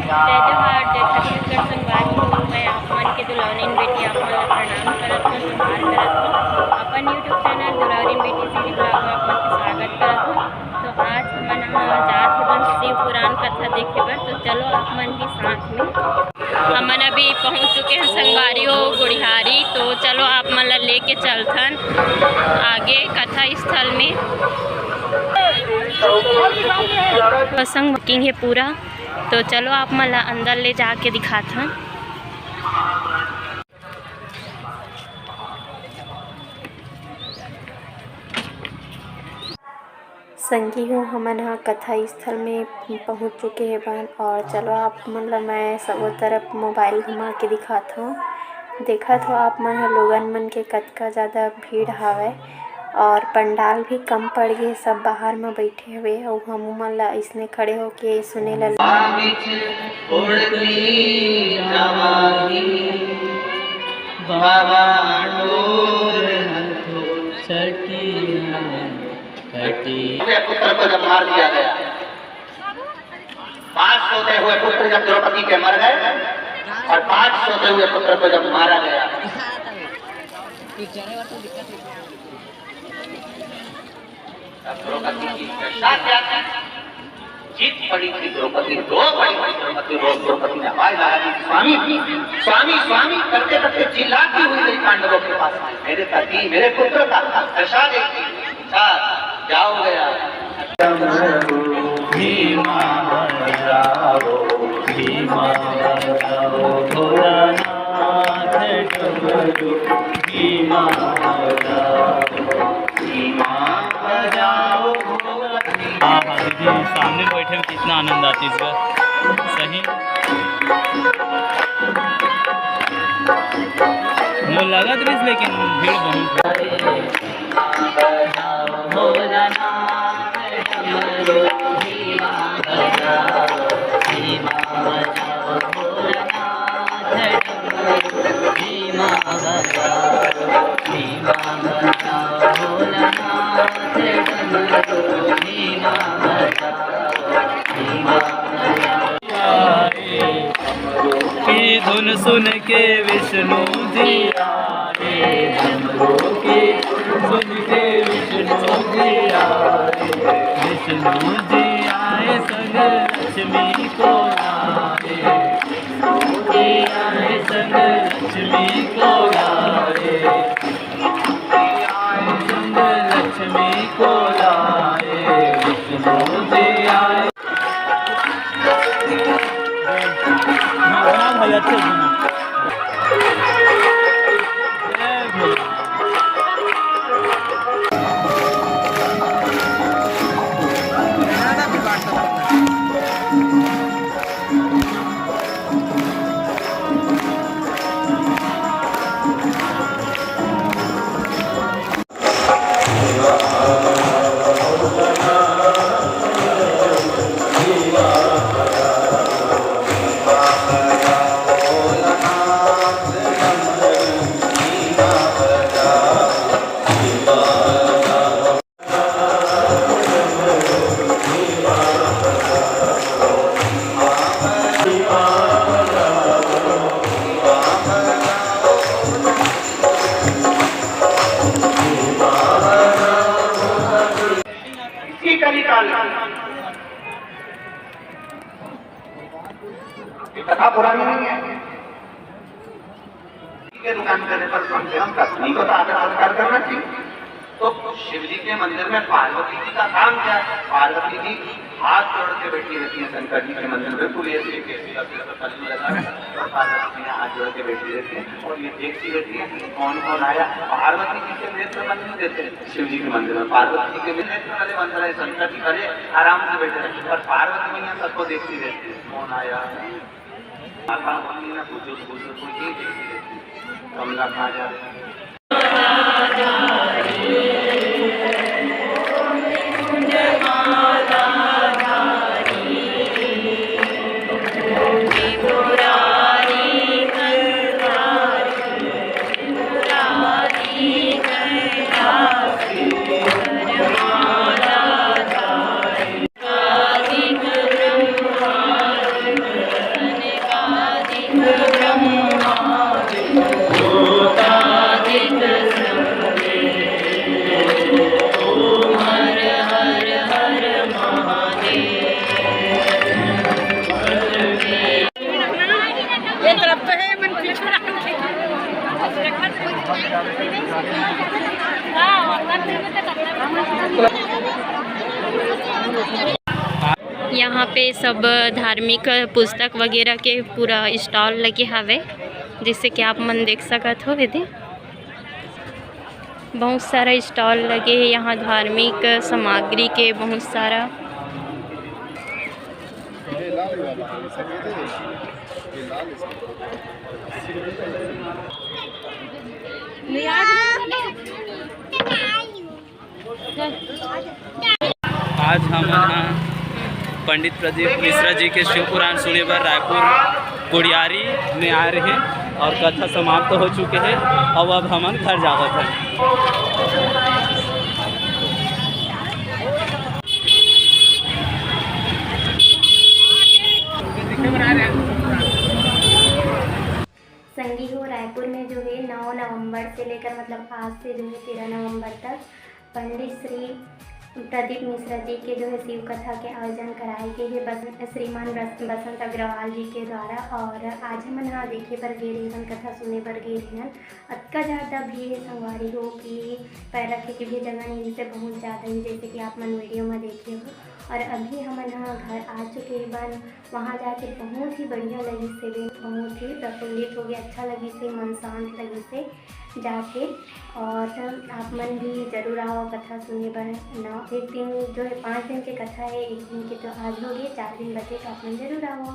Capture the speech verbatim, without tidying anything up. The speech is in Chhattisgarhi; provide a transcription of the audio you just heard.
जय जोहार, जय छत्तीसगढ़ संगवारी हो। मैं आप मन के दुलारिन बेटी आप मन ला प्रणाम करत हूँ, जोहार करत हूँ। अपन YouTube चैनल दुलारिन बेटी सीधी ब्लॉग में आप मन के स्वागत करत हूँ। तो आज हमन ह जात हवन शिव पुराण कथा देखे बर, तो चलो आप मन भी साथ में। हमन अभी पहुँच चुके हैं संगवारी हो गुढ़ियारी, तो चलो आप मन ला लेके चलथन आगे कथा स्थल में। प्रसंग बुकिंग है पूरा, तो चलो आप मन ला अंदर ले जाके दिखाथन। संगी हो, हमन ह कथा स्थल में पहुंच चुके हेवन और चलो आप मन ल मैं सबो तरफ मोबाइल घुमा के दिखात हव। देखत हो आप मन ह लोगन मन के कतका ज्यादा भीड़ हावय और पंडाल भी कम पड़ गे, सब बाहर म बइठे हवे अउ हमू मन ल अइसने खड़े होके सुने ल बाबा डोर हथो छठी कटी। हुए पुत्र को जब मार दिया गया, पांच सोते हुए पुत्र जब द्रौपदी के मर गए और पांच सोते हुए पुत्र को जब मारा गया, तब द्रौपदी की दशा क्या थी? जीत पड़ी थी द्रौपदी, रो पड़ी थी द्रौपदी, रो द्रौपदी ने आवाज लगा दी, "स्वामी, स्वामी, स्वामी" करते करते चिल्लाती हुई गई पांडवों के पास आई, "मेरे पति, मेरे पुत्र का दशा देखिए, अच्छा, क्या हो गया?" डमरू भीमा बजाओ, भीमा बजाओ, भोलानाथ डमरू भीमा बजाओ, भीमा बजाओ, भोला। हाँ, हाँ, दीदी, सामने बैठे में कितना आनंद आती इसका। सही। मोर लगत रहिस, लेकिन भीड़ बहुत है। की धुन सुन के विष्णु जी आए, डमरू की धुन सुन के विष्णु जी आए, विष्णु जी आए संग लक्ष्मी को लाए, विष्णु जी आए संग लक्ष्मी को लाए, विष्णु जी आए संग लक्ष्मी को लाए, विष्णु जी आए। इसी कलिकाल ये कथा पुरानी नहीं है। के दुकान करने पर कम से कम कथनी को तो आदर सत्कार करना चाहिए। तो शिव जी के मंदिर में पार्वती जी का काम क्या है? पार्वती जी हाथ जोड़ के बैठी रहती है शंकर जी के मंदिर में, पूरी ऐसी कैसी लगती है, तो कलयुग लगा है, और पार्वती जी हाथ जोड़ के बैठी रहती है और ये देखती रहती है कि कौन कौन आया। पार्वती जी के नेत्र बंद नहीं देते शिव जी के मंदिर में, पार्वती जी के नेत्र वाले बंद रहे, शंकर जी खड़े आराम से बैठे रहते, पर पार्वती मैया सबको देखती रहती है, कौन आया। माता रानी ना पूछो, पूछो, पूछो, ये देखती रहती है। कमला कहाँ जा रही है? ये सब धार्मिक पुस्तक वगैरह के पूरा स्टॉल लगे हावे, जैसे कि आप मन देख सकत हो। एदे बहुत सारा स्टॉल लगे हे यहाँ, धार्मिक सामग्री के बहुत सारा। आज हम यहाँ पंडित प्रदीप मिश्रा जी के शिव पुराण सुने बर रायपुर कुड़ियारी में आए रहे और कथा समाप्त हो चुके हैं। अब अब हमन घर जावत हैं। संगी हो, रायपुर में जो है नौ नवंबर से लेकर, मतलब आज से जो है तेरह नवंबर तक पंडित श्री प्रदीप मिश्रा जी के जो है शिव कथा के आयोजन कराए गए हे बस-, श्रीमान बस-, बसंत अग्रवाल जी के द्वारा। और आज हमन हा देखे बर गे रेहन, कथा सुने बर गे रेहन। अतका ज़्यादा भीड़ हे संगवारी हो कि पैर रखे के भी जगह नहीं, जैसे बहुत ज़्यादा ही, जैसे कि आप मन वीडियो में देखे हो। और अभी हमन हा घर आ चुके हन। वहाँ जाके बहुत ही बढ़िया लगिस हे, बहुत ही प्रफुल्लित हो गया, अच्छा लगिस हे, मन शांत लगिस हे जाके। और आप मन भी जरूर आओ कथा सुने बर। नौ, एक दिन जो है, पाँच दिन के कथा है, एक दिन के तो आज हो गए, चार दिन बचे, तो आप मन जरूर आओ।